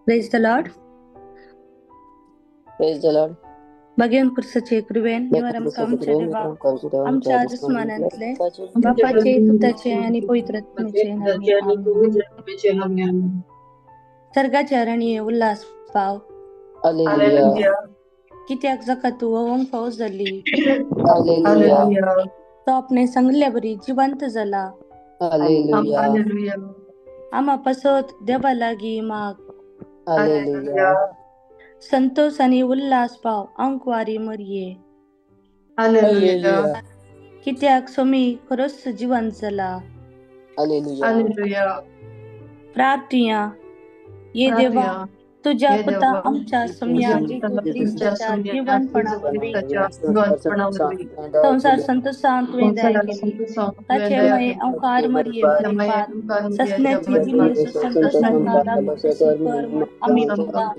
Praise the Lord. Praise the Lord. भाग्यवान पुरसाचे कृपेन निवार आमकां आमच्या देवा आमच्या दुस्मानांतले बापाचे पुताचे आनी पवित्र आत्म्याचे नामे. सर्गाच्या राणये उल्हास पाव. हालेलुया. कित्याक जाका तूं ओवंक फावो जाली. हालेलुया. तो आपणे सांगल्या बरी जिवंत जाला. हालेलुया. आमा पासत देवा लागीं माग. हालेलुया. संतोष आनी उल्हास पाव आंकवारी मरये. हालेलुया. कित्याक सोमी खरोच जिवंत जाला. हालेलुया. प्रार्थया. ये देवा तुझ्या पुता आमच्या सोम्या जेजू क्रिस्ताच्या जिवंतपणा वरवीं संवसार संतोषान तुवें दया केली. ताचे माये अंकार मरये मरिपात ससण्याची जिनीस संतोषांका लागू कर म्हूण आमी तुका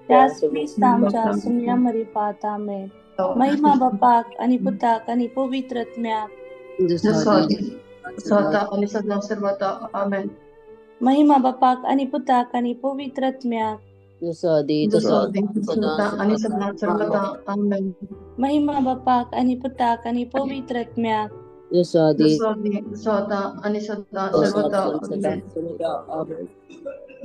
त्याच क्रिस्त आमच्या सोम्या मरिपात. आमेन. महिमा बापाक आनी पुताक आनी पवित्र आत्म्याक. आणि सदा सर्वता. आमेन. महिमा बापाक आनी पुताक आनी पवित्र आत्म्याक. आणि सदा सर्वता. आमेन. महिमा बापाक आनी पुताक आनी पवित्र आत्म्याक. आणि सदा सर्वता. आमेन.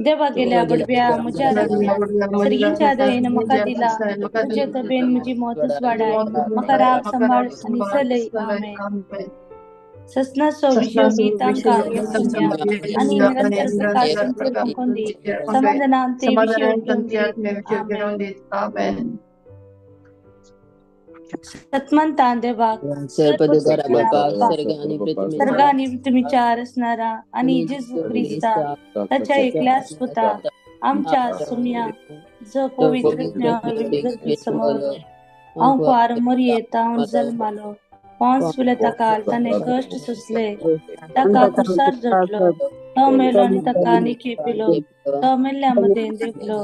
देवा गेल्या बडव्या म्हज्या सर्गीच्या दयेन म्हाका दिला. तुजे तबेन म्हजी मोतच वाडाय. म्हाका राग सांबाळ आनी चलय. आमेन. ससनाचो विशय गीतांका आनी निरंतर प्रकाश दी. समाधानान ते विशय घेवन दी. आमेन. सतमंतान देवाक सर्ग आनी पृथ्वीच्या रचणारा आनी जेजू क्रिस्ता ताच्या एकल्याच पुता आमच्या सोम्या जो पवित्र समोर अंकुआर मरये तावन जल्मालो. पांच फुले ताका ताणें कश्ट सोंसले. ताका कुर्सार जडलो. तो मेलो आनी ताका निके पिलो. तो मेल्ल्या मदें देंवलो.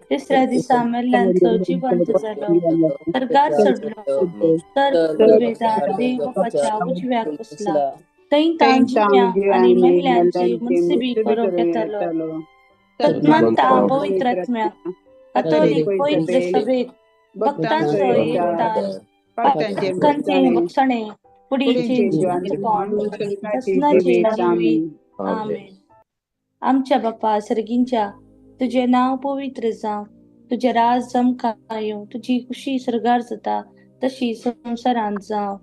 तिसऱ्या दिसा मेल्ल्यांतलो जिवंत जालो. सर्गार चडलो. तर पुर्वेदार देव बापाच्या उजव्याक बसला. थंय ताण जिव्या आनी मेल्ल्यांची मुनसिबी करूंक येतालो. सतमंता पवित्र आत्म्या कथोलीक पवित्र सभेक भक्तांचो एकतार पातकांचें बक्षणें कुडीचें जिवंतपण ससनाचें जिवीत. आमेन. आमच्या बापा सर्गींच्या तुजें नांव पवित्र जावं. तुजें राज जमकां येवं. तुजी खुशी सर्गार जाता तशी संवसारांत जावं.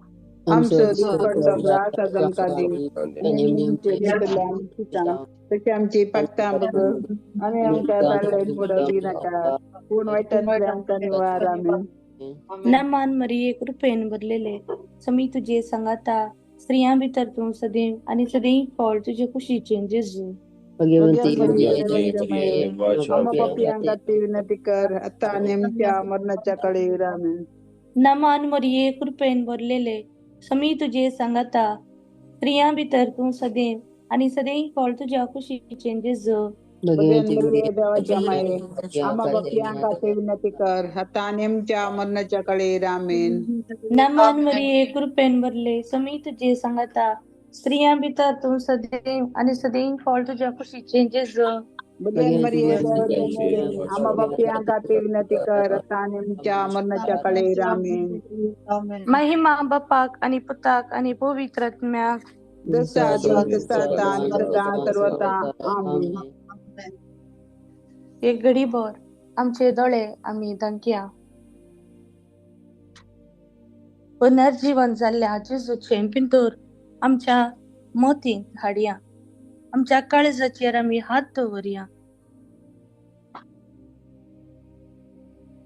आमचो दिवपडचो भात आज आमकां दी. तशी आमची पाकतां बगर आनी आमकां ताल्ले बुडोवंक दिनाका. पूण वायटांतले आमकां निवार. आमेन. नमान मरिये कृपेन भरलेले समी तुजे सांगाता. स्त्रियां भितर तूं सदैव आनी सदैव फळ तुजे कुशीचें जेजू. विनंती कर आता आनी आमच्या मरणाच्या कडेर. आमेन. नमान मरिये कृपेन भरलेले समी तुजे सांगाता. स्त्रियां भितर तूं सदैव आनी सदैव फळ तुज्या कुशीचें जेजू. देवाच्या माये आम्हा बापयांका विनंती कर आता आनी आमच्या मरणाच्या कडेर. आमेन. नमान मरिये कृपेन भरले समी तुजे सांगाता. स्त्रियां भितर तूं सदैव आनी सदैव फळ तुज्या कुशीचें जेजू. आम्हा बापयांका विनंती कर आता आनी आमच्या मरणाच्या कडेर. आमेन. महिमा बापाक आनी पुताक आनी पवित्र आत्म्याक. जसा आदी तसा आता आनी सदा सर्वता. आमेन. एक घडी भर आमचे दोळे आमी धांकया. पुनर्जीवन जाल्ल्या जेजूचें पिंतूर आमच्या मोतींत हाडया. आमच्या काळजाचेर आमी हात दवरया.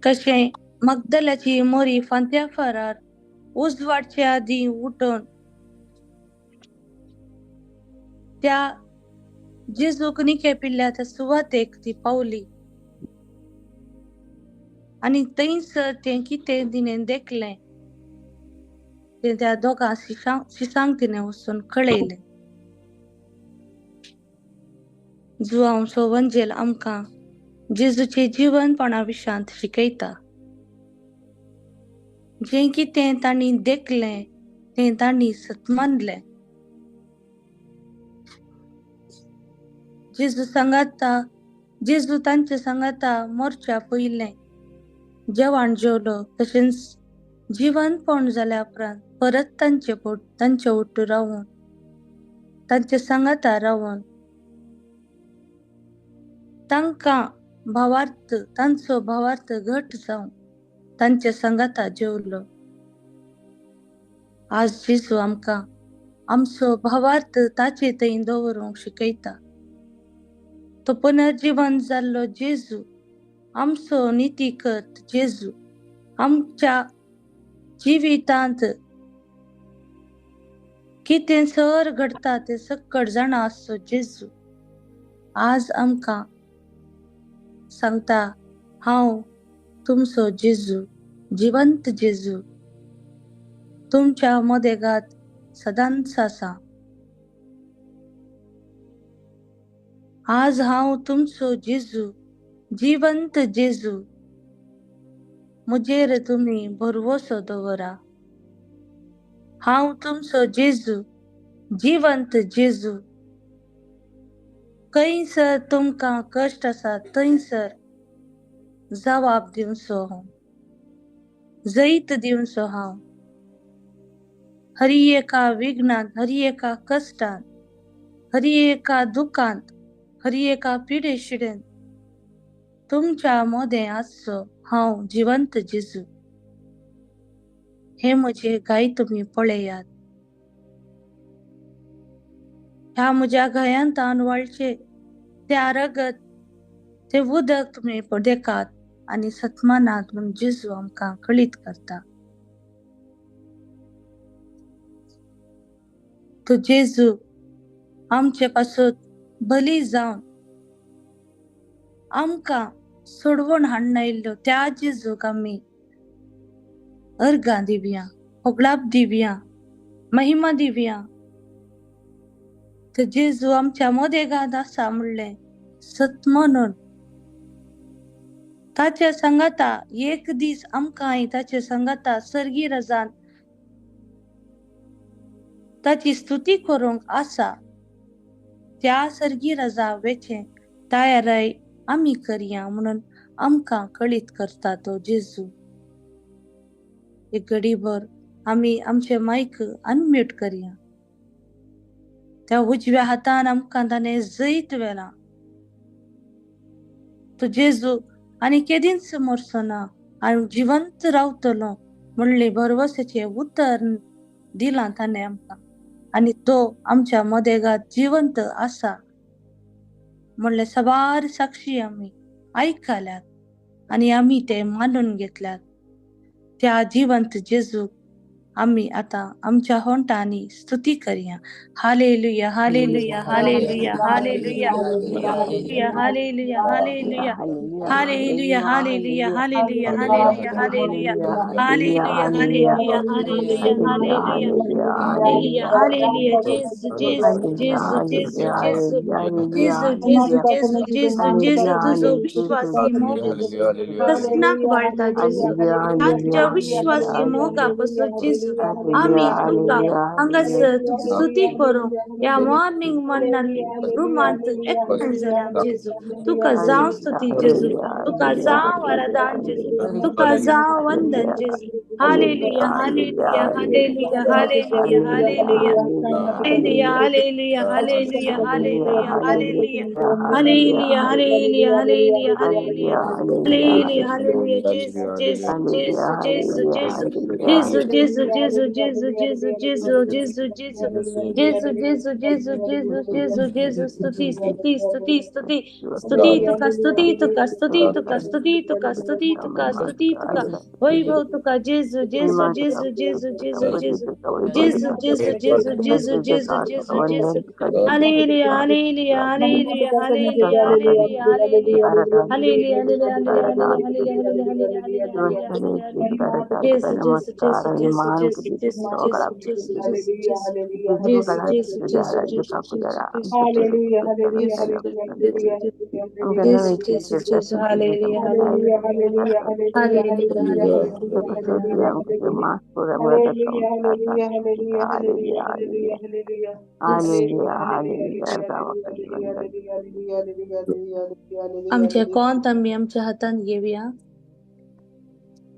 कशें मगदलाची मोरी फांत्या फारार उजवाडचे आदीं उठून त्या जेजूक निके पिल्ल्या त्या सुवातेक ती पावली आनी थंयसर तें कितें तिणें देखलें तें त्या दोगां शिसांक तिणें वचून कळयलें. जुआंवचो वंजेल आमकां जेजूचे जिवनपणा विशांत शिकयता. जें कितें तांणी देखलें तें तांणी सत मानलें. जेजू सांगाता जेजू तांचे सांगाता मोरच्या पयलें जेवण जेवलो, तशेंच जिवनपण जाल्या उपरांत परत तांचे पोट तांचे ओट्टू रावून तांचे सांगाता रावून तांकां भावार्थ तांचो भावार्थ घट जावन तांचे सांगाता जेवलो. आज जेजू आमकां आमचो भावार्थ ताचे थंय दवरूंक शिकयता. तो पुनर्जीवन जाल्लो जेजू आमचो नितीकर्त जेजू आमच्या जिवितांत कितें सर घडटा तें सक्कड जाणा आसचो जेजू आज आमकां सांगता, हांव तुमचो जेजू, जिवंत जेजू, तुमच्या मदेगात सदांच आसा. आज हांव तुमचो जेजू, जिवंत जेजू, म्हजेर तुमी भरवसो दवरा. हांव तुमचो जेजू, जिवंत जेजू. खंयसर तुमकां कश्ट आसा थंयसर जवाब दिवचो हांव, जैत दिवचो हांव. हरी एका विघ्नांत, हरी एका कश्टांत, हरी एका दुखांत, हरी एका पिडेशिडेन तुमच्या मदें आसचो हांव जिवंत जेजू. हे म्हजे गाय तुमी पळयात. ह्या म्हज्या घायांत वाळचे त्या रगत ते उदक तुमी देखात आनी सत्मानात म्हूण जेजू आमकां कळीत करता. तो जेजू आमचे पासून बली जावन आमकां सोडवण हाडून आयिल्लो त्या जेजूक आमी अर्गां दिवया, होगळाप दिवया, महिमा दिवया. तो जेजू आमच्या मदेगांत आसा म्हणलें सत म्हणून ताचे सांगाता एक दीस आमकांय ताचे सांगाता सर्गी रजान ताची स्तुती करूंक आसा. त्या सर्गी रजा वेचें तयाराय आमी करया म्हणून आमकां कळीत करता तो जेजू. एक घडीभर आमी आमचे मायक अनम्यूट करया. त्या उजव्या हातान आमकां ताणें जैत व्हेलां. तो जेजू आनी केदींच मरचो ना आनी जिवंत रावतलो म्हणलें भरवसाचें उतर दिलां ताणें आमकां आनी तो आमच्या मदेगात जिवंत आसा म्हणलें साबार साक्षी आमी आयकल्यात आनी आमी ते मानून घेतल्यात. त्या जिवंत जेजूक आमी आतां आमच्या होंठांनी स्तुती करया. Hallelujah, hallelujah, hallelujah, hallelujah, hallelujah, hallelujah, hallelujah, hallelujah, hallelujah, hallelujah, hallelujah, hallelujah, hallelujah, hallelujah, hallelujah, hallelujah. जेजू, जेजू, जेजू, जेजू, जेजू, जेजू, जेजू, जेजू, जेजू, जेजू, तुजो विश्वासी मोग कसनाक वाळटा जेजू. तुज्या विश्वासी मोगा पासून जेजू आमी तुका हांगासर तुजी स्तुती करूंक ह्या मॉर्निंग मन्ना रुमांत एकठांय जाल्या जेजू. तुका जावं स्तुती जेजू, तुका जावं आराधन जेजू, तुका जावं वंदन जेजू. Hallelujah, hallelujah, hallelujah, hallelujah, hallelujah, hallelujah, hallelujah, hallelujah, hallelujah, hallelujah, hallelujah, hallelujah, hallelujah, hallelujah, hallelujah. जेजू, जेजू, जेजू, जेजू, जेजू, जेजू, जेजू, जेजू, जेजू, जेजू, जेजू, जेजू, जेजू, जेजू, जेजू, जेजू, जेजू, जेजू, जेजू. स्तुती, स्तुती, स्तुती, स्तुती, स्तुती तुका, स्तुती तुका, स्तुती तुका, स्तुती तुका, स्तुती तुका, स्तुती तुका, वैभव तुका जेजू, जेजू, जेजू, जेजू, जेजू, जेजू, जेजू, जेजू, जेजू, जेजू, जेजू, जेजू, जेजू. Hallelujah, hallelujah, hallelujah, hallelujah, hallelujah, hallelujah, hallelujah, hallelujah, hallelujah, hallelujah, hallelujah, hallelujah. जेजू, जेजू, जेजू, जेजू, जेजू, जेजू, जेजू, जेजू, जेजू, जेजू, जेजू, जेजू, जेजू, जेजू, जेजू, जेजू, जेजू. Hallelujah, hallelujah, hallelujah, hallelujah, Hallelujah, hallelujah, hallelujah, hallelujah, hallelujah. Yes. आमचे कोंत आमी आमच्या हातान घेवया.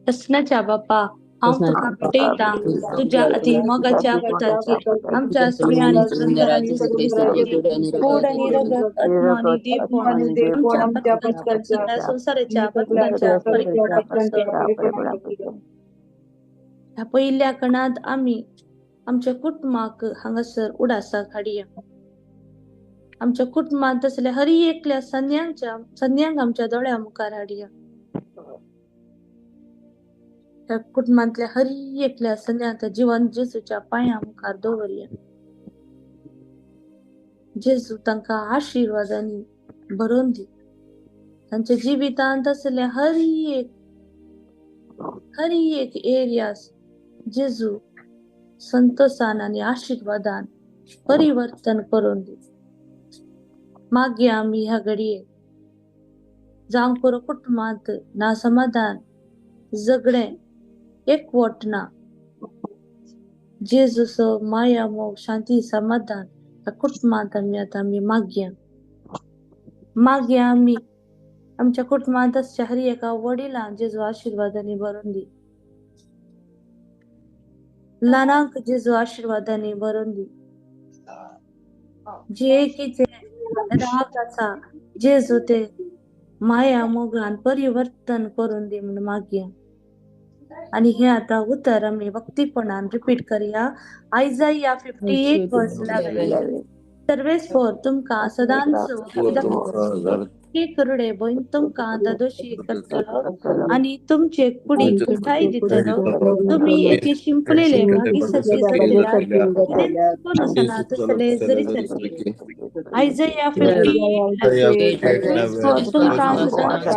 प्रस्नाच्या बापा, हांव तुका भेटयता तुज्या अती मोगाच्या पुताची, आमच्या सुम्या गोड आनी रगत, आत्मो आनी देवपण आमच्या पत्कांच्या सगळ्या संवसाराच्या पत्कांच्या परिपूर्णापासून. ह्या पयल्या कणांत आमी आमच्या कुटुंबाक हांगासर उडासाक हाडया. आमच्या कुटुंबांत तसल्या हरी एकल्या सन्यांच्या सन्यांक आमच्या दोळ्या मुखार हाडया. त्या कुटुंबांतल्या हरी एकल्या सन्यांक जिवन जेजूच्या पांया मुखार दवरया. जेजू तांकां आशिर्वादांनी भरून दी. तांच्या जिवितांत आसल्या हरी एक एरियास जेजू संतोषान आनी आशिर्वादान परिवर्तन करून दी. मागीर आमी ह्या घडये जावं पुरो कुटुंबांत ना समाधान, झगडें, एकवट ना, जेजूचो माया, मोग, शांती, समाधान ह्या कुटुंबांत आमी आतां आमी मागया. मागया आमी आमच्या कुटुंबांत आसच्या हर एका वडिलांक जेजू आशिर्वादांनी भरून दी. ल्हानांक जेजू आशिर्वादांनी भरून दी. जे कितें राग आसा जेजू ते माया मोगान परिवर्तन करून दी म्हूण मागया. आनी हे आतां उतर आमी भक्तीपणान रिपीट करया. आयजाया 58 वर्स 11. सर्वेस्पोर तुमकां सदांच करुडे भयण तुमकां आतां दोशी करतलो आनी तुमचे कुडीक घटाय दितलो. तुमी एके शिंपलेले बागीसारके जातले, कितेंच चुकून आसना तसले जरी सारके. आयजाया 58. सर्वेस्पोर तुमकां सदांच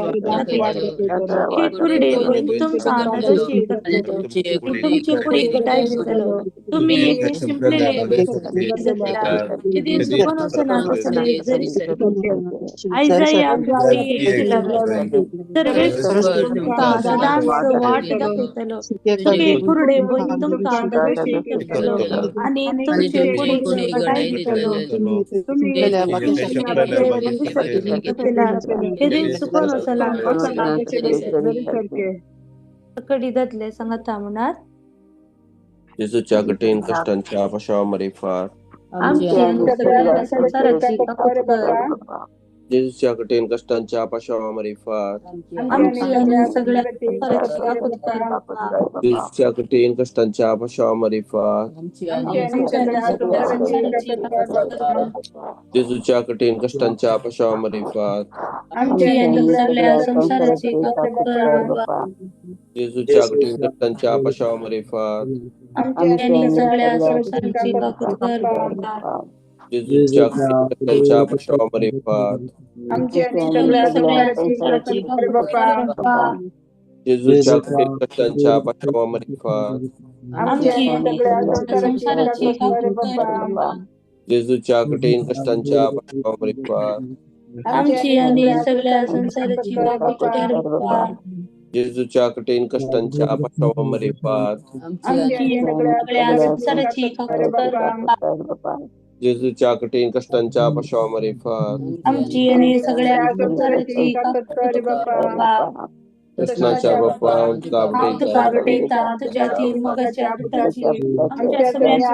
कुरुडे भयण तुमकां आतां दोशी करतलो, तुमचे कुडीक घटाय दितलो. तुमी एके शिंपलेले बागीसारके जातले, कितें चुकून वचना तसले जरी सारके. आयजाया 58:11. सर्वेस्पोर तुमकां सदांच वाट दाखयतलो. तुमी कुरुडे भयण तुमकां आतां दोशी करतलो आनी तुमचे कुडीक घटाय दितलो. कितें चुकून वचना तसले जरी सारके. कडी जातले सांगाता म्हणात. जेजूच्या कठीण कश्टांच्या पाशाव मारिफात. आमची आनी सगळ्या संवसाराची काकूत कर. जेजूच्या कठीण कश्टांच्या पाशाव मारिफात. आमची आनी सगळ्या संवसाराची काकूत कर बापा. जेजूच्या कठीण कश्टांच्या पाशाव मारिफात. आमची आनी सगळ्या संवसाराची काकूत कर बापा. जेजूच्या कठीण कश्टांच्या पाशाव मारिफात. आमची आनी सगळ्या संवसाराची काकूत कर बापा. जेजूच्या कठीण कश्टांच्या पाशाव मारिफात. आमची आनी सगळ्या संवसाराची काकूत कर बापा. जेजूच्या कठीण कश्टांच्या पाशाव मारिफात. आमची आनी सगळ्या संवसाराची काकूत कर बापा. जेजूच्या कठीण कश्टांच्या पाशाव मारिफात. आमची आनी सगळ्या संवसाराची काकूत कर बापा. जेजूच्या कठीण कश्टांच्या पाशाव मारिफात. आमची आनी सगळ्या संवसाराची काकूत कर बापा. जेजूच्या कठीण कश्टांच्या पाशाव मारिफात. आमची आनी सगळ्या संवसाराची काकूत कर बापा. जेजूच्या कठीण कश्टांच्या पाशाव मारिफात. आमची आनी सगळ्या संवसाराची काकूत कर बापा. कृष्णाच्या बाप्पा, तुका हांव तुका भेटयता तुज्या तीन मोगाच्या पुताची, आमच्या सगळ्या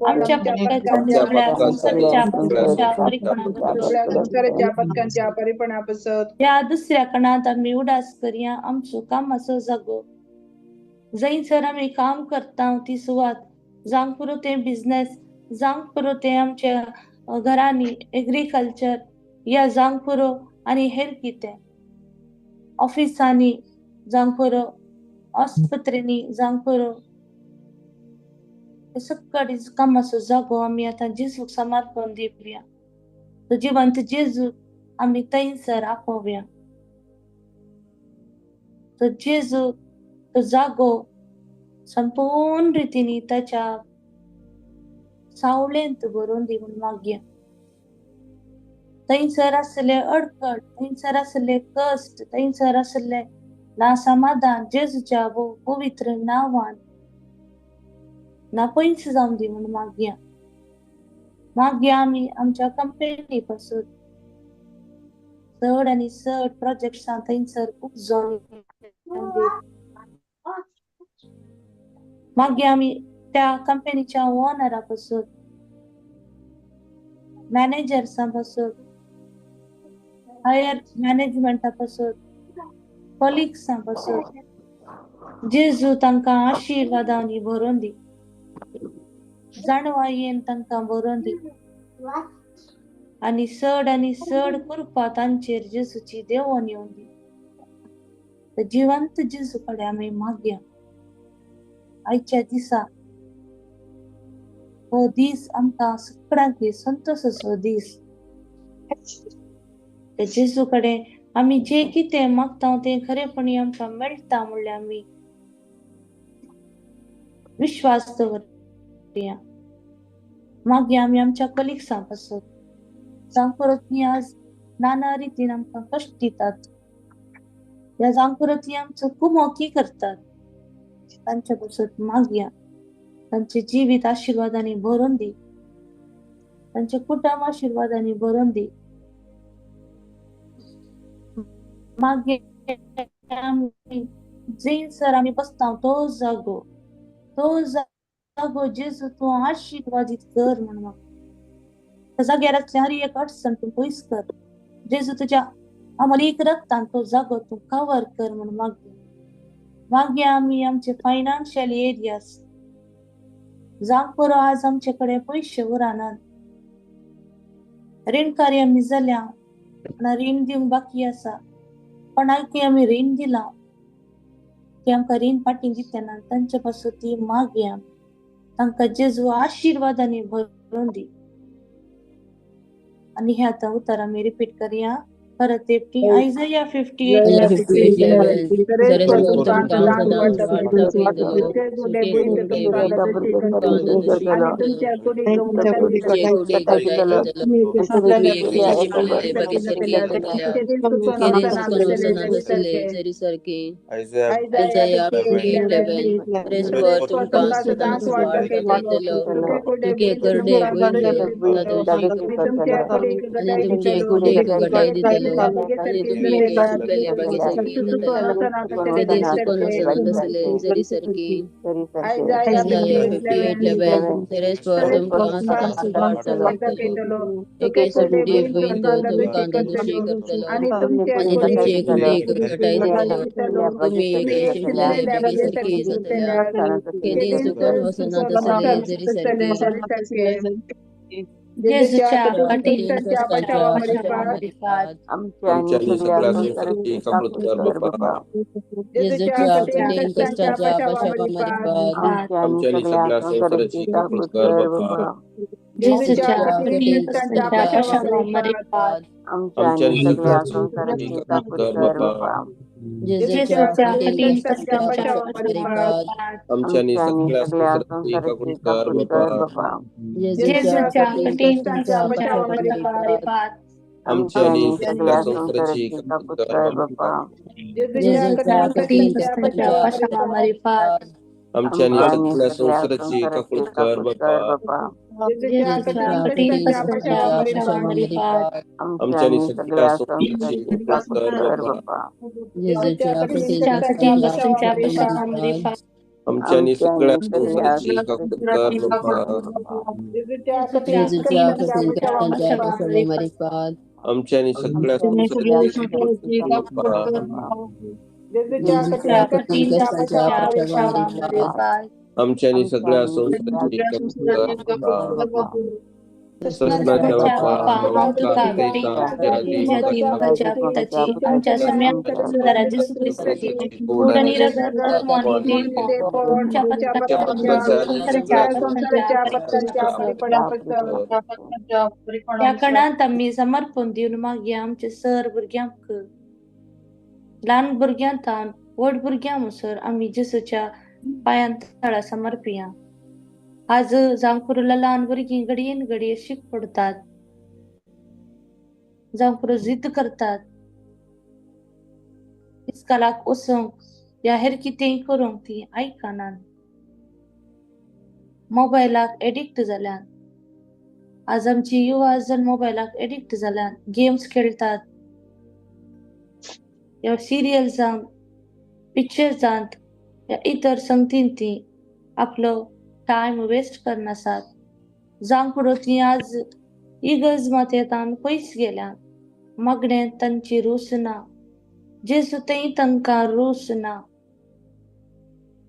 आमच्या पत्कांच्या सगळ्या संवसाराच्या पत्कांच्या परिपणापासत. ह्या दुसऱ्या कणांत आमी उडास करया आमचो कामाचो जागो, जंयसर आमी काम करता ती सुवात, जावंक पुरो तें बिजनेस, जावंक पुरो तें आमच्या घरांनी एग्रीकल्चर, या जावंक पुरो आनी हेर कितें, ऑफिसांनी जावंक पुरो, आस्पत्रेंनी जावंक पुरो, सगळी कामाचो जागो आमी आतां जेजूक समर्पण दिवया. तो जिवंत जेजू आमी थंयसर आपोवया. तो जेजू तो जागो संपूर्ण रितीन ताच्या सावळेंत भरून दी म्हूण मागया. थंयसर आसले अडखळ, थंयसर आसले कश्ट, थंयसर आसले ना समाधान जेजूच्या पवित्र नांवान ना पयस जावन दी म्हूण मागया. मागया आमी आमच्या कंपनी पासून चड आनी चड प्रोजेक्ट्सां थंयसर खूब जावन. मागीर आमी त्या कंपनीच्या ओनरा पासून, मॅनेजर्सां पासून, हायर मॅनेजमेंटा पासून, कॉलिग्सां पासून जेजू तांकां आशिर्वादांनी भरून दी, जाणवायेन तांकां भरून दी आनी चड कृपा तांचेर जेजूची देवोन येवन दी. जिवंत जेजू कडेन आमी मागया आयच्या दिसा हो दीस आमकां सगळ्यांक संतोशाचो दीस. जेजू कडेन आमी जे कितें मागता तें खरेपणी आमकां मेळटा म्हणल्यार आमी विश्वास दवरया. मागीर आमी आमच्या कलिग्सां पासून जावं ती आज नाना रितीन आमकां कश्ट दितात, ह्या जावं ती आमचो कुमोकी करतात, तांच्या पासून मागया तांचे जिवीत आशिर्वादांनी भरून दी, तांचे कुटुंब आशिर्वादांनी भरून दी. मागीर आमी जंयसर आमी बसता तो जागो, तो जागो जेजू तूं आशिर्वादीत कर म्हूण म्हाका त्या जाग्यार आसलें हर एक अडचण तूं पयस कर जेजू, तुज्या अमलीक रक्तान तो जागो तूं कवर कर म्हूण मागया. मागीर आमी आमचे फायनान्शियल एरियाज जावं पुरो आज आमचे कडेन पयशे उरनात, रीणकारी आमी जाल्या, रीण दिवंक बाकी आसा, कोणाकय आमी रीण दिलां ती आमकां रीण फाटीं दितना तांचे पासून ती मागया तांकां जेजू आशिर्वादांनी भरून दी. आनी हे आतां उतर आमी रिपीट करया परत एकटी. आयजया 58:11. जेजूच्या कठीण कश्टांच्या मार्फत आमच्या सगळ्या संसाराची काकळूत कर बापा. जेजूच्या कठीण कश्टांच्या मार्फत आमच्या सगळ्या संसाराची काकळूत कर बापा. जेजूच्या कठीण कश्टांच्या मार्फत आमच्या सगळ्या संसाराची काकळूत कर बापा. जेजूच्या कठीण कश्टांच्या मार्फत आमच्या सगळ्या संसाराची काकळूत कर बापा. जेजूच्या कठीण कश्टांच्या मार्फत आमच्या सगळ्या संसाराची काकळूत कर बापा. जेजूच्या कठीण कश्टांच्या मार्फत आमच्या सगळ्या संसाराची काकळूत कर बापा. जेजूच्या कठीण कश्टांच्या मार्फत आमच्या सगळ्या संसाराची काकळूत कर बापा. जेजूच्या कठीण कश्टांच्या मार्फत आमच्या सगळ्या संसाराची काकळूत कर बापा. जेजूच्या कठीण कश्टांच्या मार्फत आमच्या सगळ्या संसाराची काकळूत कर बापा. जेजूच्या कठीण कश्टांच्या मार्फत आमच्या सगळ्या संसाराची काकळूत कर बापा. सजनाच्या बापा, हांव तुका भेटयतां, तुज्या पुताची आमच्या सुंदरा जेजू क्रिस्ताची गोड आनी रगत आत्मो आनी देव तुमच्या पत्काच्या ह्या कणांत आमी समर्पण दिवन मागीर आमचे सर भुरग्यांक, ल्हान भुरग्यांत व्हड भुरग्यां म्हणसर आमी जेजूच्या पांयां तळा समर्पिया. आज जांकुरुला ल्हान भुरगीं घडयेन घडये शीक पडतात, जावं पुरो जिद्द करतात इस्कालाक वचूंक या हेर कितेंय करूंक ती आयकनात. मोबायलाक एडिक्ट जाल्यात. आज आमची युवा जण मोबायलाक एडिक्ट जाल्यात, गेम्स खेळटात या सिरियल्सांत, पिक्चर्सांत या इतर संगतीन ती आपलो टायम वेस्ट करनासात. जावंक पुरो ती आज इगर्ज मातयेंतान पयस गेल्यात. मागणें तांची रूच ना. जेजू थंय तांकां रूच ना.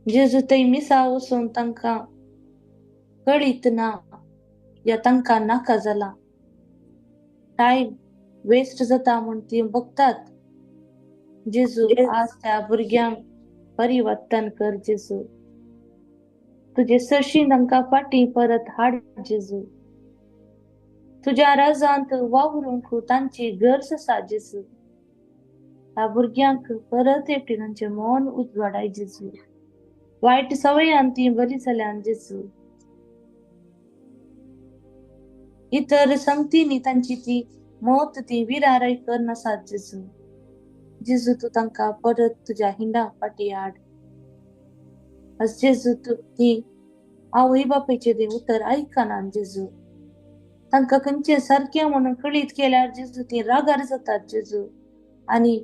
जेजू थंय मिसा वचून तांकां कळीत ना या तांकां नाका जाला. टायम वेस्ट जाता म्हूण ती बगतात. जेजू आज त्या भुरग्यांक परिवर्तन कर जेजू. तुजे सरशी तांकां फाटीं परत हाड जेजू. तुज्या राजांत वावरूंक तांची गरज आसा जेजू. ह्या भुरग्यांक परत एकटी तांचें मन उजवाडाय जेजू. वायट सवयान ती बरी जाल्यान जेजू. इतर संगतींनी तांची ती मत ती विरारय करनासात जेजू. जेजू तूं तांकां परत तुज्या हिंडा फाटीं हाड. आज जेजू तूं ती आवय बापायचें तें उतर आयकनात जेजू. तांकां खंयचें सारकें म्हणून कळीत केल्यार जेजू ती रागार जातात जेजू. आनी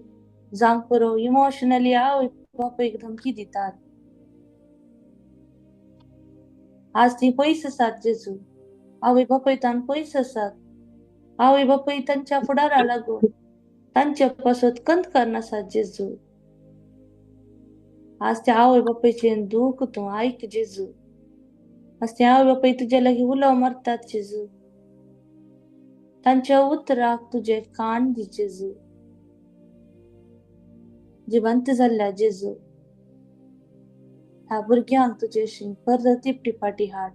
जावंक पुरो इमोशनली आवय बापायक धमकी दितात. आज ती पयस आसात जेजू. आवय बापाय तान पयस आसात. आवय बापाय तांच्या फुडारा लागून तांचे पासत कंत करनासात जेजू. आज त्या आवय बापायचें दूख तूं आयक जेजू. आज त्या आवय बापाय तुज्या लागीं उलो मारतात जेजू. तांच्या उतराक तुजे कान दी जेजू. जिवंत जाल्ल्या जेजू, ह्या भुरग्यांक तुजेशी परत एकटी फाटीं हाड.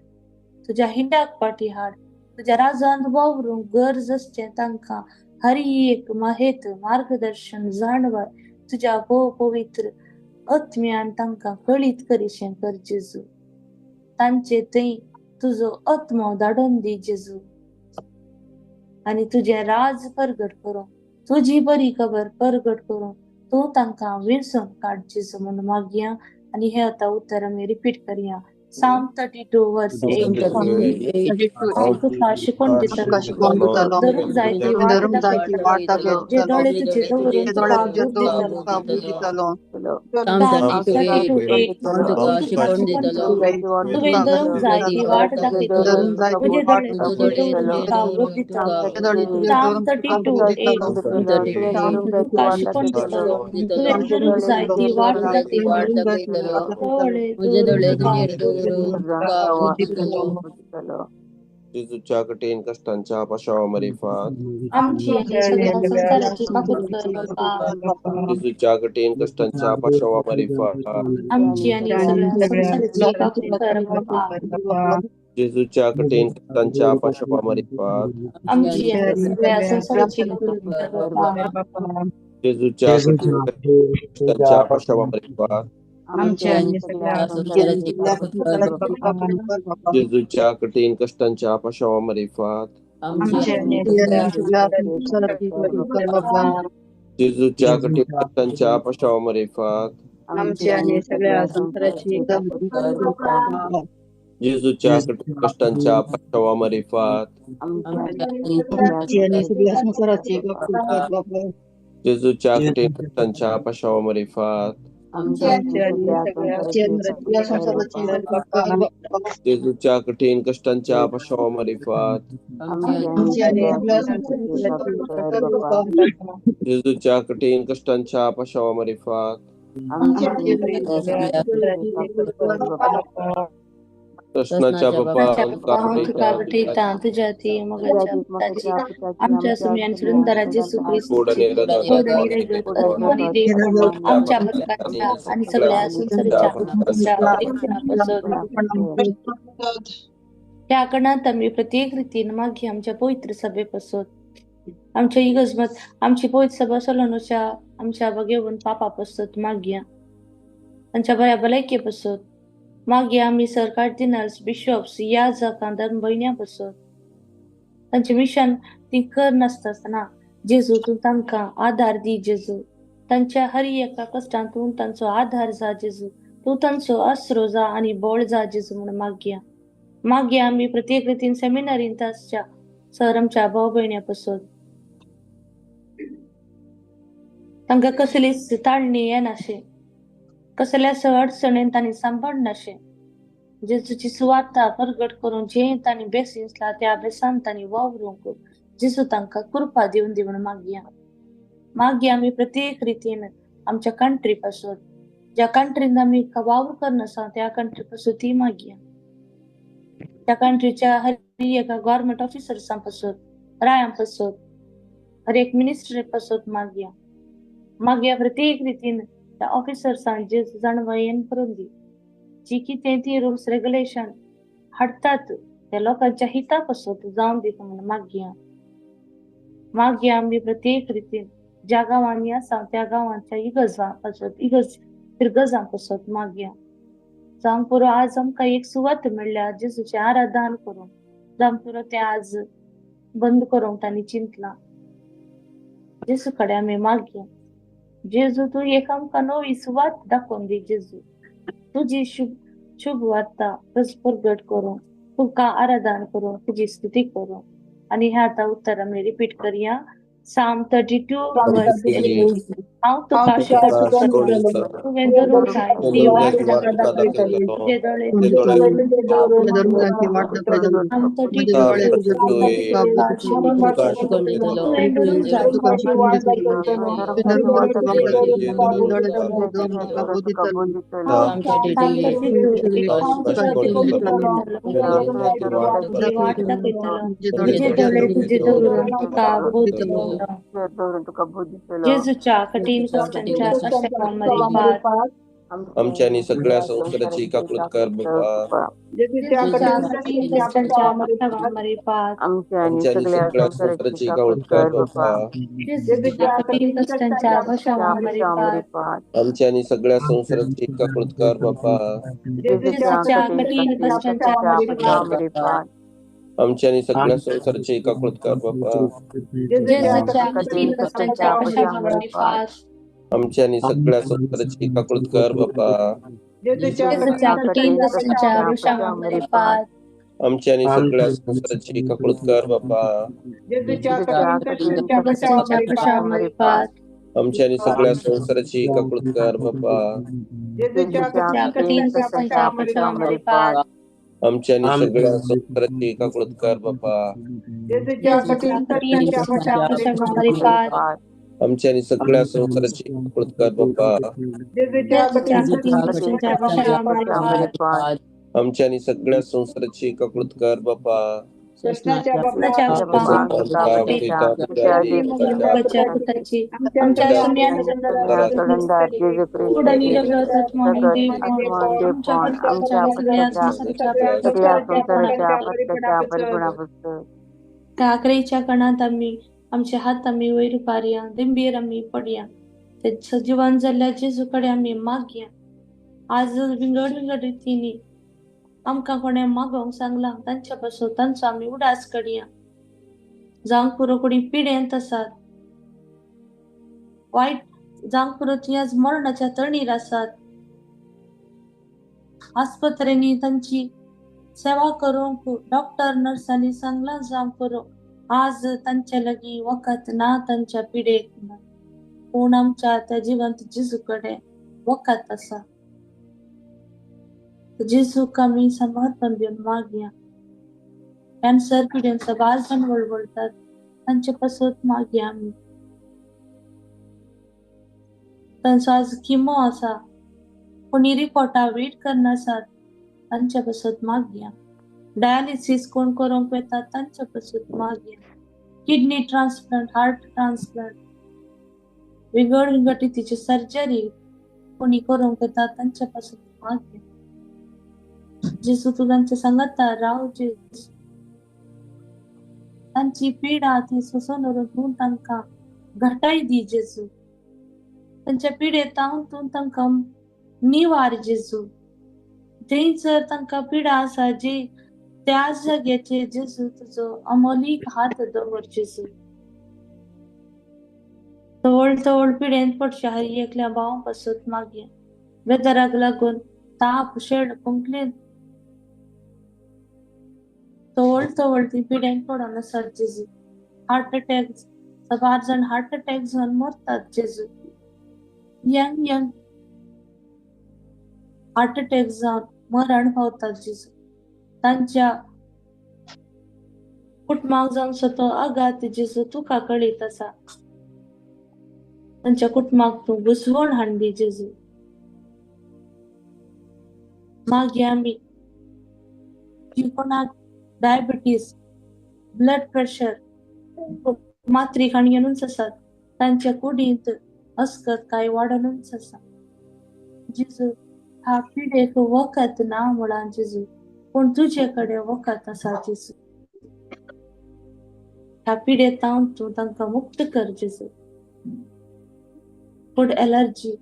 तुज्या हिंडाक फाटीं हाड. तुज्या राजांत वावरूंक गरज आसचें तांकां हर एक माहेत मार्गदर्शन जाणवाय तुज्या भोव पवित्र आत्म्यान तांकां कळीत करिशें कर जेजू. तांचे थंय तुजो आत्मो धाडून दी जेजू. आनी तुजें राज परगट करूं, तुजी बरी खबर परगट करूं तूं तांकां विणसून काड जेजू म्हूण मागया. आनी हे आतां उतर आमी रिपीट करया. Psalm 32 verse 8. तुका शिकोवन दितलो, धरूंक जाय ती वाट दाखयतलो, जे दोळे तुजे दवरून तुका बूद दितलो. Psalm 32:8. तुका शिकोवन दितलो, तुवें धरूंक जाय ती वाट दाखयतलो, तुजे दोळे तुजे दवरून तुका बूद दितलो. Psalm 32:8. तुका शिकोवन दितलो, तुवें धरूंक जाय ती वाट दाखयतलो, दोळे दवरून तुका बूद दितलो. जेजूच्या कठीण कष्टांच्या पाशावामारिफात आमची आणि सगळ्या संसाराची काकूत कर बापा. जेजूच्या कठीण कष्टांच्या पाशावामारिफात आमची आणि सगळ्या संसाराची काकूत कर बापा. जेजूच्या कठीण कष्टांच्या पाशावामारिफात आमची आणि सगळ्या संसाराची काकूत कर बापा. जेजूच्या कठीण कष्टांच्या पाशावामारिफात आमच्या आणि सगळ्या संसाराची काकूत कर बापा. जेजूच्या कठीण कष्टांच्या पाशावामारिफात आमच्या आणि सगळ्या संसाराची काकूत कर बापा. जेजूच्या कठीण कष्टांच्या पाशावामारिफात आमच्या आणि सगळ्या संसाराची काकूत कर बापा. जेजूच्या कठीण कष्टांच्या पाशावामारिफात आमची आणि सगळ्या संसाराची काकूत कर बापा. जेजूच्या कठीण कष्टांच्या पाशावामारिफात आमच्या आणि सगळ्या संसाराची काकूत कर बापा. जेजूच्या कठीण कष्टांच्या पाशावामारिफात आमची आणि सगळ्या संसाराची काकूत कर बापा. जेजूच्या कठीण कष्टांच्या पाशावामारिफात आमची आणि सगळ्या संसाराची काकूत कर बापा. कृष्णाच्या बापा हांव तुका भेटयतां तुज्या ती मोगाच्या पुताची आमच्या सुमी आनी सुरंदरा जेजू क्रिस्ताची गोड आणि रगत आत्मो आणि देव आमच्या पथकाच्या आणि सगळ्या संसाराच्या परीक्षणापासून ह्या कणांत आमी प्रत्येक रितीन मागीर आमच्या पवित्र सभेपासून आमच्या इगर्जमत आमची पवित्र सभा सोलोनुच्या आमच्या बगेवन पापा पासून मागया, तांच्या बऱ्या भलायके पासून मागीर आमी सर कार्दिनाल्स बिशॉप्स याजक धर्म भयण्यां पासून तांचें मिशन ती कर नासता आसतना जेजू तूं तांकां आदार दी जेजू, तांच्या हर एका कश्टांतून तांचो आदार जा जेजू, तूं तांचो आसरो जा आनी बळ जा जेजू म्हूण मागया. मागया आमी प्रत्येक रितीन सेमिनारींत आसच्या सर आमच्या भाव भयण्या पासून तांकां कसलीच ताळणी येनाशें, कसल्याच अडचणेन तांणी सांबाळनाशें. जेजूची सुवार्ता परगट करून जे तांणी बेस दिसला त्या बेसान तांणी वावरूंक जेजू तांकां कृपा दिवन दी म्हूण मागया. मागया आमी प्रत्येक रितीन आमच्या कंट्री पासून, ज्या कंट्रीन आमी वावर करनासा त्या कंट्री पासून ती मागया. त्या कंट्रीच्या हर एका गव्हर्मेंट ऑफिसर्सां पासून, रायां पासून, हर एक मिनिस्ट्री पासून मागया. मागया प्रत्येक रितीन त्या ऑफिसर्सांक जे जाणवायेन करून दी, जी कितें ती रुल्स रेगुलेशन हाडटात त्या लोकांच्या हिता पासून जावन दिता म्हूण मागया. मागया आमी प्रत्येक रितीन ज्या गांवांनी आसा त्या गांवांच्या इगर्जां पासून, इगर्ज फिरगजां पासून मागया. जावं पुरो आज आमकां एक सुवात मेळ्ळ्या जेजूचें आराधन करूंक, जावं पुरो तें आज बंद करूंक तांणी चिंतलां. जेजू कडेन आमी मागया, जेजू तूं एक आमकां नवी सुवात दाखोवन दी जेजू, तुजी शुभ वार्ता प्रगट करूंक, तुका आराधन करूंक, तुजी स्तुती करूंक. आनी ह्या आतां उत्तर आमी रिपीट करया. Psalm 32:8. हांव तुका शिकवतलो, तुवें धरूंक जाय ती वाट दाखयतलो, तुजे दोळे Psalm 32 तुवें धरूंक जाय Psalm 32 हांव तुका शिकवतलो, ती वाट दाखयतलो, तुजे दोळे तुजे दवरून तुका बोधतलो. जेजूच्या कठीण कश्टांच्या पाशावामरीपात आमच्या आणि सगळ्या संसाराची काकळूत कर बाप्पा. जेजूच्या कठीण कश्टांच्या पाशावामरीपात आमच्या आणि सगळ्या संसाराची काकळूत कर बाप्पा. जेजूच्या कठीण कश्टांच्या पाशावामरीपात आमच्या आणि सगळ्या संसाराची काकळूत कर बाप्पा. जेजूच्या कठीण कश्टांच्या पाशावामरीपात आमच्या आणि सगळ्या संसाराची काकळूत कर बाप्पा. जेजूच्या कठीण कश्टांच्या पाशावामरीपात आमच्या आणि सगळ्या संसाराची काकळूत कर बाप्पा. जेजूच्या कठीण कश्टांच्या पाशावामरीपात आमच्या आणि सगळ्या संसाराची काकळूत कर बाप्पा. जेजूच्या कठीण कश्टांच्या पाशावामरीपात आमच्या आणि सगळ्या संसाराची काकळूत कर बाप्पा. जेजूच्या कठीण कश्टांच्या पाशावामरीपात आमच्या आणि सगळ्या संसाराची काकळूत कर बाप्पा. जेजूच्या कठीण कश्टांच्या पाशावामरीपात आमच्या आणि सगळ्या संसाराची काकळूत कर बाप्पा. जेजूच्या कठीण कश्टांच्या पाशावामरीपात आमच्या आणि सगळ्या संसाराची काकळूत कर बाप्पा. कृष्णाच्या बाप्पा, मुगाच्या पुताची आमच्या त्या आकरेच्या कणात आम्ही आमचे हात आम्ही वयर पारया, दिंबीर आम्ही पडया, ते सजीवन जाल्ल्या जेजू कडेन आमी मागया. आज विंगड विंगड रितींनी आमकां कोणें मागोवंक सांगलां तांच्या पासून तांचो आमी उडास करया. जावंक पुरो कोणी पिडेंत आसात, वायट जावंक पुरो ती आज मरणाच्या तणीर आसात, आस्पत्रेंनी तांची सेवा करूंक डॉक्टर नर्सांनी सांगलां जावंक पुरो आज तांचे लागीं वखद ना तांच्या पिडेक ना, पूण आमच्या त्या जिवंत जेजू कडेन वखद आसा. जेजूक आमी समर्पण दिवन मागया. कॅन्सर पिडेन सबार जाण वळवळटात तांचे पासत मागया आमी. तांचो आज किमो आसा, कोणी रिपोर्टा वेट करनासात तांचे पासत मागया. डायलिसीस कोण करूंक वता तांचे पासत मागया. किडनी ट्रान्सप्लांट, हार्ट ट्रान्सप्लांट, विंगड विंगड रितीची सर्जरी कोणी करूंक वता तांचे पासत मागया. जेजू तूं तांचे सांगाता राव जेजू, तांची पिडा ती सोंसून व्हरून तूं तांकां घटाय दी जेजू, तांच्या पिडेत हांव तूं तांकां निवार जेजू. थंयसर तांकां पिडा आसा जी त्या जाग्याचेर जेजू तुजो अमोलीक हात दवर जेजू. तवळ तवळ पिडेन पडच्या हर एकल्या भावां पासत मागया. वेदराक लागून ताप शेड खोंकलेन तवळ तवळ ती पिडेन पडोन आसात जेजू. हार्ट अटॅक, साबार जाण हार्ट अटॅक जावन मरतात जेजू. यंग यंग हार्ट अटॅक जावन मरण पावतात जेजू. तांच्या कुटुंबाक जावचो तो आघात जेजू तुका कळीत आसा. तांच्या कुटुंबाक तूं घुसवण हाडली जेजू. मागीर आमी जी कोणाक डायबिटीज, ब्लड प्रेशर, मात्री खाणयेनूच आसात, तांच्या कुडींत अस्कत कांय वाडोनूच आसा जेजू. ह्या पिडेक वखद ना म्हळां जेजू, पूण तुजे कडेन वखद आसा जेजू. ह्या पिडेतावन तूं तांकां मुक्त कर जेजू. फूड एलर्जी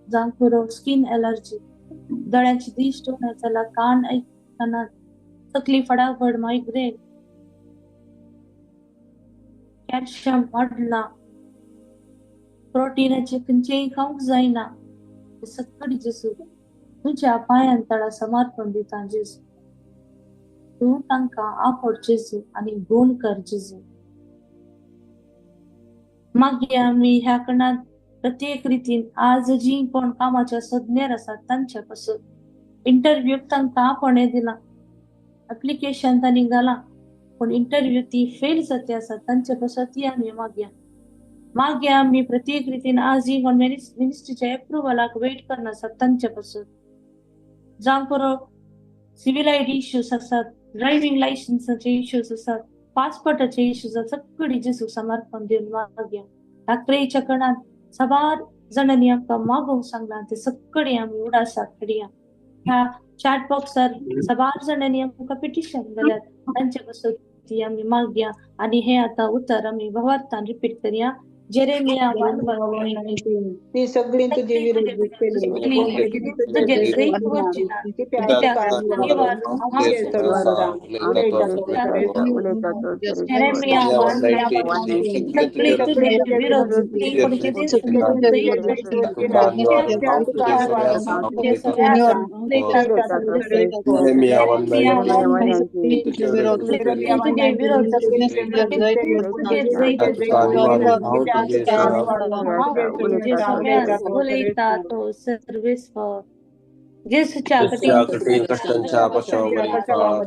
जावं पुरो, स्कीन एलर्जी, दोळ्यांची दिश्ट उणें जाला, कान आयकना, तकली फडाफड, मायग्रेन, कॅल्शियम वाडलां, प्रोटिनाचें खंयचेंय खावंक जायना, सगळी जेजू तुज्या पांयान तळा समर्पण दिता जेजू. तूं तांकां आपोड जेजू आनी गुण कर जेजू. मागीर आमी ह्या कणांत प्रत्येक रितीन आज जी कोण कामाच्या सज्ञेर आसात तांचे पासून इंटरव्यूक तांकां आपोवणें दिलां, एप्लिकेशन तांणी घालां, पूण इंटरव्यू ती फेल जाती आसा तांचे पासून ती आमी मागया. मागीर आमी प्रत्येक रितीन आज जी कोण मिनिस्ट्रीच्या एप्रुवलाक वेट करना आसात तांचे पासून, जावं पुरो सिवील I D issues आसात, ड्रायव्हिंग लायसन्साचे इश्यूज आसात, पासपोर्टाचे इश्यूज आसात, सगळी जेजूक समर्पण दिवन मागया. ह्या कणांत साबार जाणांनी आमकां मागोवंक सांगलां ते सगळी आमी उडासाक हाडया. ह्या चॅट बॉक्सार साबार जाणांनी आमकां पिटिशन घाल्यात तांचे पासून ती आमी मागया. आनी हे आतां उतर आमी भावार्थान रिपीट करया. जेरेमिया 1:19. ती सगळी तुजे विरोध केली, तुजे जैत वचना, कित्याक जेरेमिया 1:19. सगळी तुजे विरोध पूण कितेंच जैत वचना, कित्याक तुजे विरोध तुजे जैत उलयता तो सर्वेस्पर जेजूच्या कठीण कष्टांच्या पशावरी बापा,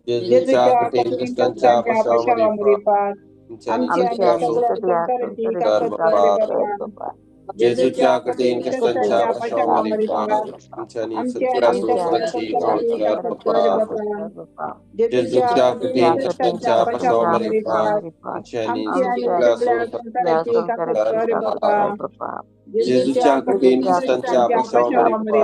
जेजूच्या कठीण कष्टांच्या पशावरी बापा, जेजूच्या कठीण कष्टांच्या पशावरी बापा, जेजूच्या कठीण कष्टांच्या पशावरी बापा, जेजूच्या कठीण कष्टांच्या पशावरी बापा, जेजूच्या कठीण कष्टांच्या पशावरी आमच्या बापा, जेजूच्या कठीण कष्टांच्या पशावरी आमच्या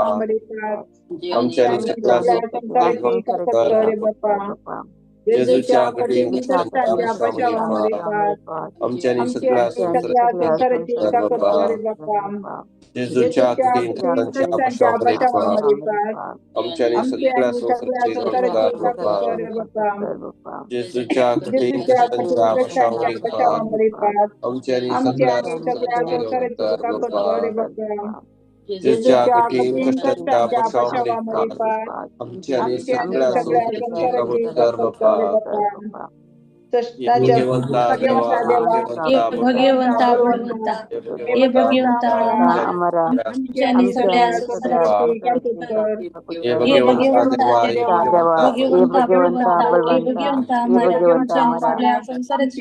बापा, जेजूच्या कठीण कष्टांच्या पशावरी आमच्या बापा, जेजूच्या कठीण कष्टांच्या पशावरी आमच्या बापा, जेजूच्या कठीण कष्टांच्या पशावरी आमच्या बापा, भगवंता बळवंता, हे भगवंता आमच्या सगळ्या हे भगवंता भगवंता बळवंता, हे भगवंता आमच्या सगळ्या संसाराची,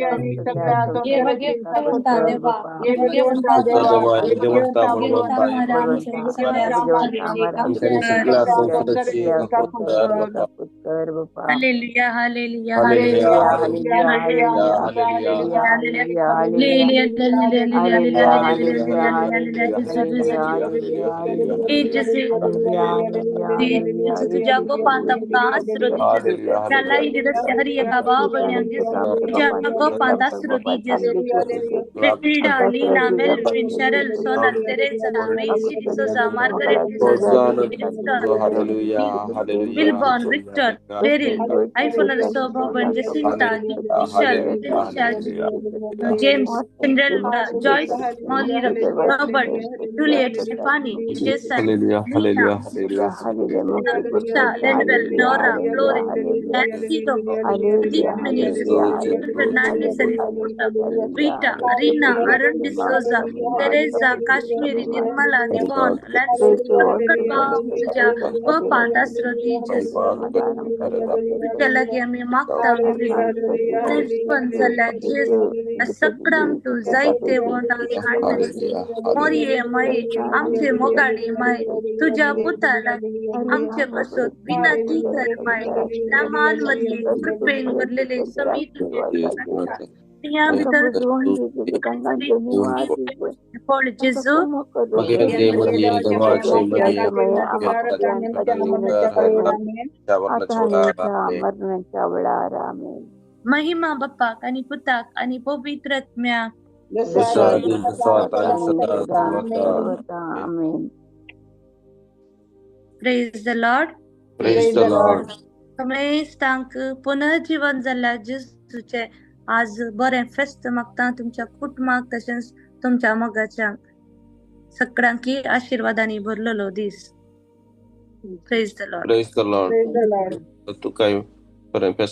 हे भगवंता देवा, हे भगवंता देवा, hallelujah hallelujah hallelujah. तुझ्या गोपांत Hilda, Lina, Melvin, Cheryl, Sonal, Teresa, Macy D'Souza, Margaret D'Souza, Wilborn, Victor, Beryl, Iphone Bhavan, Jacinta, Michelle, James, Cinderella, Joyce, Molly, Robert, Juliet, Stephanie, Jason, Nina, Usha, Lenwell, Nora, Florence, Nancy, Pradeep Menezes, Fernandez, Rita, Rina, Arun D'Souza, Teresa, Kashmiri, Nirmala, Nivon, तुझ्या गोपांत आसरो दी तुझ्या लागीं आमी मागता जाल्यार सगळ्यांक तूं जायते मोरये माई आमचे मोगाळी माय तुझ्या पुता लागीं आमचे पासत विनंती कर माय नामान मदले कृपेन भरलेले समी तुझे या भितर जेजू महिमा बाप्पाक आणि पुताक आणि पवित्र आत्म्याक. Praise the Lord. Praise the Lord. समेस्तांक पुनर्जीवन जाल्ल्या जेजूचें आज बरें फेस्त मागता तुमच्या कुटुंबाक तशेंच तुमच्या मोगाच्या सगळ्यांकी आशिर्वादांनी भरलेलो दीस. Praise the Lord. Praise the Lord. तुका बरें फेस्त.